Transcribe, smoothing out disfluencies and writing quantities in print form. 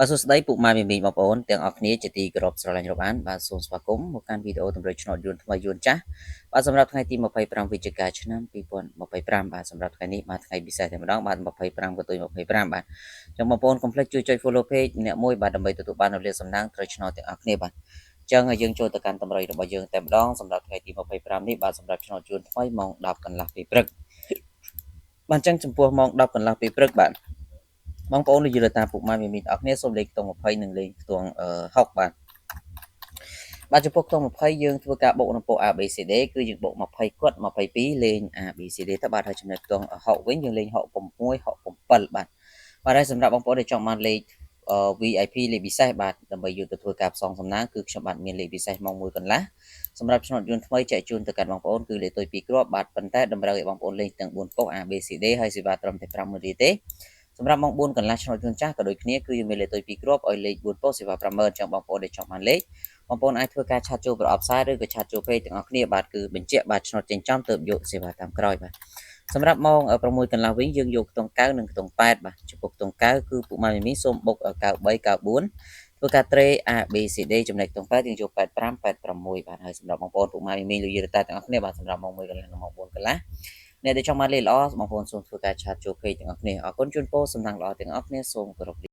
បាទសួស្តីពុកម៉ែមីមីបងប្អូនទាំងអស់គ្នាជាទីគោរពស្រឡាញ់រាប់អានបាទសូមស្វាគមន៍មកកាន់វីដេអូតម្រុយឆ្នោតយួនថ្មីយួនចាស់បាទសម្រាប់ថ្ងៃទី25វិច្ឆិកាឆ្នាំ2025បាទសម្រាប់ថ្ងៃនេះបាទថ្ងៃពិសេសតែម្ដងបាទ25កតុយ25បាទចឹងបងប្អូនកុំភ្លេចជួយចុច follow page អ្នកមួយបាទដើម្បីទទួលបាននូវលាភសំណាងត្រូវឆ្នោតទាំងអស់គ្នាបាទចឹងហើយយើងចូលទៅកាន់តម្រុយរបស់យើងតែម្ដងសម្រាប់ថ្ងៃទី25នេះបាទសម្រាប់ឆ្នោតយួនថ្មីម៉ោង10កន្លះពេលព្រឹកបាទចឹងចំពោះម៉ោង10កន្លះពេលព្រឹកបាទបងប្អូនលោកយាយតាពុកម៉ែមីមីទាំងអស់គ្នាសូមលេខខ្ទង់20និងលេខខ្ទង់60បាទបាទចំពោះខ្ទង់20យើងធ្វើការបូកនឹងពោ A B C D គឺយើងបូក20គាត់22លេង A B C D ទៅបាទហើយចំណែកខ្ទង់60វិញយើងលេង66 67បាទបាទហើយសម្រាប់បងប្អូនដែលចង់បានលេខ VIP លេខពិសេសបាទដើម្បីយកទៅធ្វើការផ្សងសំណាងគឺខ្ញុំបាទមានលេខពិសេសម៉ោង1កន្លះសម្រាប់ឆ្នោតយន្តថ្មីចែកជូនទៅកាន់បងប្អូនគឺលេខទុយ2គ្រាប់បាទប៉ុន្តែតម្រូវឲ្យបងប្អូនលេងទាំង4ប៉ុស្តិ៍ A B C D ហើយសេវាត្រឹមតែ50000រៀលទេសម្រាប់ម៉ោង4កន្លះឆ្នោតយន្តចាស់ក៏ដូចគ្នាគឺយើងមានលេខទុយ2គ្រាប់ឲ្យលេខ4ប៉ុស្តិ៍សេវា50000ចឹងបងប្អូនដែលចង់បានលេខបងប្អូនអាចធ្វើការ chat ចូលប្រអប់សារឬក៏ chat ចូល page ទាំងអស់គ្នាបាទគឺបញ្ជាក់បាទឆ្នោតចេញចំទៅយកសេវាតាមក្រោយបាទសម្រាប់ម៉ោង6កន្លះវិញយើងយកខ្ទង់9និងខ្ទង់8បាទចំពោះខ្ទង់9គឺពុកម៉ែមីមីសូមបុក93 94ធ្វើការត្រេ A B C D ចំណែកខ្ទង់8យើងយក85 86បាទហើយសម្រាប់បងប្អូនពុកម៉ែមីមីលោកយាយតាទាំងអស់គ្នាបាទសម្រាប់ម៉ោង1កន្លះនិងម៉ោង4កន្លះអ្នកដែលចង់បានលេខល្អបងប្អូនសូមធ្វើការ chat ចូល page ទាំងអស់គ្នាអរគុណជូនពរសំណាងល្អទាំងអស់គ្នាសូមគោរពលា។